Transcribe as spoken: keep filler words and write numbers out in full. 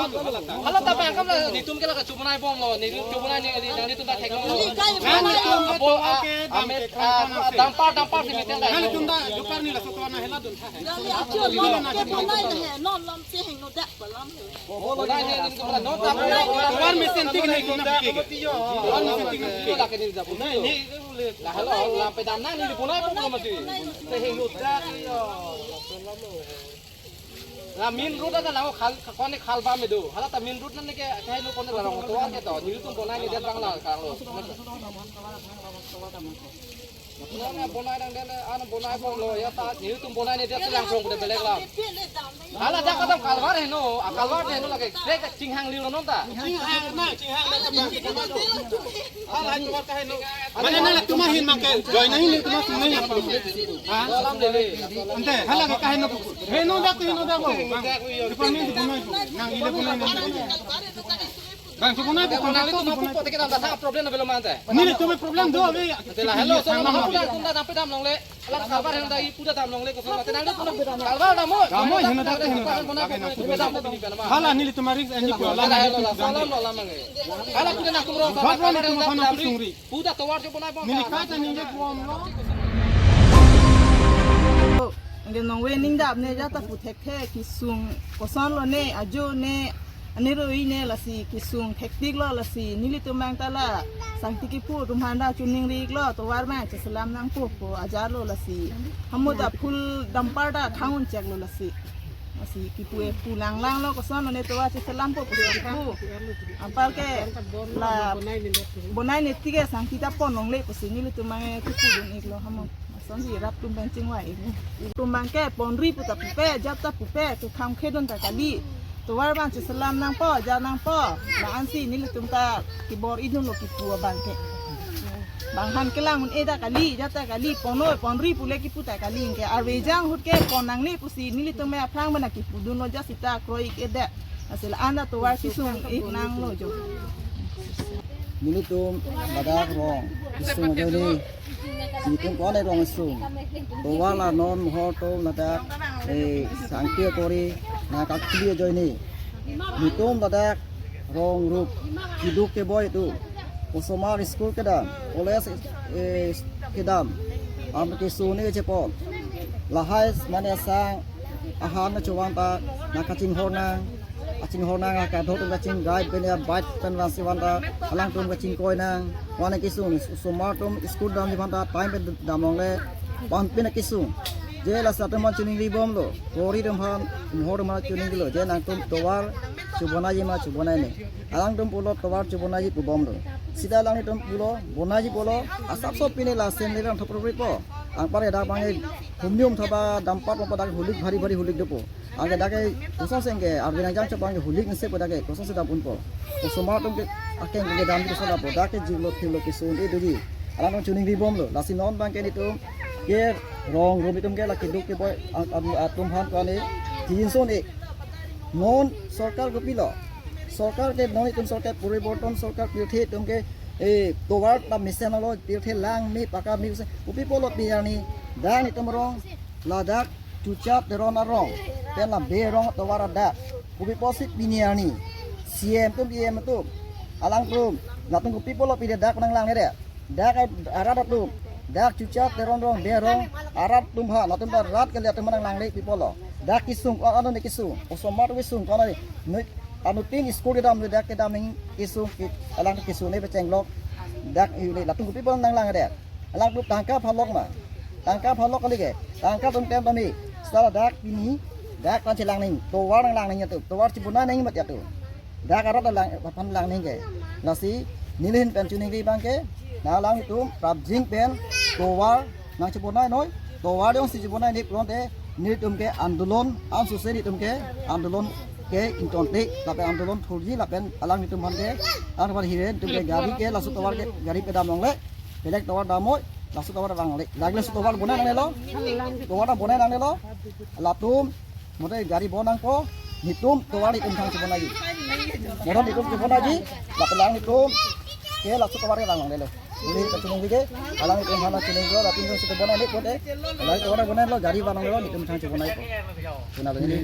Hala ta bang kam la netum ke la kachobonai bomlo, netum chobonai ni, ni, netum ta thek bomlo. Nelitum abo, a, amet, a, dampar, dampar si meeting ta. Nelitum ta jokar ni laso tovar na hela dun tha. Neli achu lom ke bonai le he, non lom si hingno dak balam le. Bonai ni, netum la non ta. Tovar mesen tik ni, tovar mesen tik ni. Lake ni jabu. La halo, la pedam na ni bonai bomlo mati. Si hingno dak. La main road ada lang khal, kone khal bam do. Hala ta main road nane ke, kaheno kone la rong tovar ke to. Netum bonai ni det bang la kanglo. Nana bonai dang den, ana bonai bomlo ya ta. Netum bonai ni det lang rong pu de belek la. Hala dak kadam kalvar heno, a kalvar heno lake. Lake chinghang lilo non ta. Chinghang na, chinghang na. Mana na tuma hin mangke, join na hin tuma tuma hin. Ha? Salam dele. Ante, hala ke kaheno. Heno dak, heno dak ko. Department di bonai ko. Nang ile bonai nang. Bang, tu bonai ko, Nang itu bonai. Mapu pote kita tak problem na belum ante. Nelitum problem do ave. Ante la, hello, salam, mapu dak tum dak sampai dam longle. Alang kalvar heno dak ipu dak dam longle ko. Mate nang itu kalvar dam mo. Dam mo, heno dak, heno dak. Kalvar dam mo. Hala nelitum arik ani ko. Hala, hello, salam lo lamang. Hala kuda nang tum rong. Kalvar heno dak dam sungri. Puda tovar chobonai bom. Neli kaita ningje bomlo. Anke nongve ning dap ne jata pu thekthe kesung kosonlo ne ajo ne aniroi ne lasi kesung thektiklo lasi nelitum bang ta la sangti kipu atum aphan ta choningri iklo tovar bang cheselam nangpo pu ajarlo lasi hamuda full dumper ta khang-un cheklo lasi. Lasi kipu e pu langlanglo kosonlo ne tovar cheselampo pu kipu. Apar ke la bonai ne tik ke sangti ta pon longle pusi nelitum bang e kipu dun iklo hamo. Asonsi rat atum bang chingvai iklo. Atum bang ke ponri pu ta pupe, jat ta pupe, kekhang khedun ta kali. Tovar bang cheselam nangpo, jat nangpo. La ansi nelitum ta kebor-idunlo kipu abang ke. Bang han kelang un-e ta kali, jat ta kali, ponoi, ponri pule kipu ta kali ke. Arve jang ahut ke pon nangne pusi nelitum me aphrang bana kipu dunlo jat sita kroi ik-e det. Asel ana tovar kesung ik nanglo jo. Nelitum ladak rong kesung ajoine. Nelitum kone rong kesung. Tovar la non mohor atum ladak, eh, sangti kori nangkakli ajoine. Nelitum ladak rong rup keduk keboi atum. Osomar school kedam, college, eh, kedam. Am kesung ne chepon. Lahai mane sang ahan na chuan ta nangkachinghor nang. Kachinghor nang, kadokave atum kachingvai pen ya bike pen vangsi van ta alangtum kachingkoi nang. Wana kesung ni osomar atum school damji aphan ta time pen dam longle. Pan pen kesung. Je lasi atum aphan choningri bomlo. Kori atum aphan, mohor atum aphan choningrilo. Je nangtum tovar chobonaiji ma chobonai ne. Alangtum pulo tovar chobonaiji pu bomlo. Sita alanglitum pulo bonaiji pulo. Asapso pine la assembly rang thopro po. Anpar dak bang e humnium thaba dumper pon dak hulik bhari bhari hulik dopo. Anke dak ke kosonsi ke arve nangjang chobang ke hulik nse po dak ke kosonsi dam unpo. Osomar atum ke akeng ke dam kosonsi dam po dak ke jilo philo kesung e doji. Alangtum choningri bomlo. Lasi non bang ke nelitum ke rong rup atum ke la keduk keboi a-, a-, atum aphan kone jinson e. Non sorkar kopilo. Sorkar ke non nelitum sorkar poriborton sorkar pirthe atum ke, eh, tovar ta mesen lo pirthe lang me paka me use. Kopi pulo pini arni dak nelitum rong ladak Chuchap Teron arong, pen la Berong tovar adak. Kopi pusi pini arni C M atum, E M atum, alangtum, latum kopi pulo pini dak nanglang ne de. Dak arat atum, dak Chuchap Teron rong, Berong arat atum ha, latum ta rat kali atum nanglangle pi pulo. Dak kesung, oh, ano ne kesung, osomar kesung, ano ne, ano tin school kedam, dak kedam ning kesung, ke, alang kesung ne pechenglok. Dak ile, latum kopi pulo nanglang de. Alangtum tangka phalok ma. Tangka phalok kali ke. Tangka atum tem tame. Sala dak pini. Dak pan chelang ning. Tovar nanglang ning atum. Tovar chibuna ning mat atum. Dak arat lang, aphan lang ning ke. Lasi neli ahin pen choningri bang ke. Na alangtum prapjin pen. Tovar nangchibunai noi. Tovar jongsi chibunai ne pulote. Nelitum ke andolon. Ansose nelitum ke. Andolon ke ingtonte. Lapen andolon thurji. Lapen alanglitum aphan ke. Anpar hiren. Nelitum ke gari ke. Laso tovar ke. Gari pedam longle. Belek tovar dam noi, Laso tovar vang le. Lake laso tovar bonai nangnelo. Tovar bonai nangnelo. Latum mate gari bon nangpo. Netum tovar netum thang chebonai. Motor netum chebonai. Lapelang netum ke laso tovar vang nangnelo. Neli kachiningri ke, alanglitum aphan chiningri, latum netum chebonai le pote. Lake tovar bonai lo, gari vang nangnelo, netum thang chebonai po. Chuna lo neli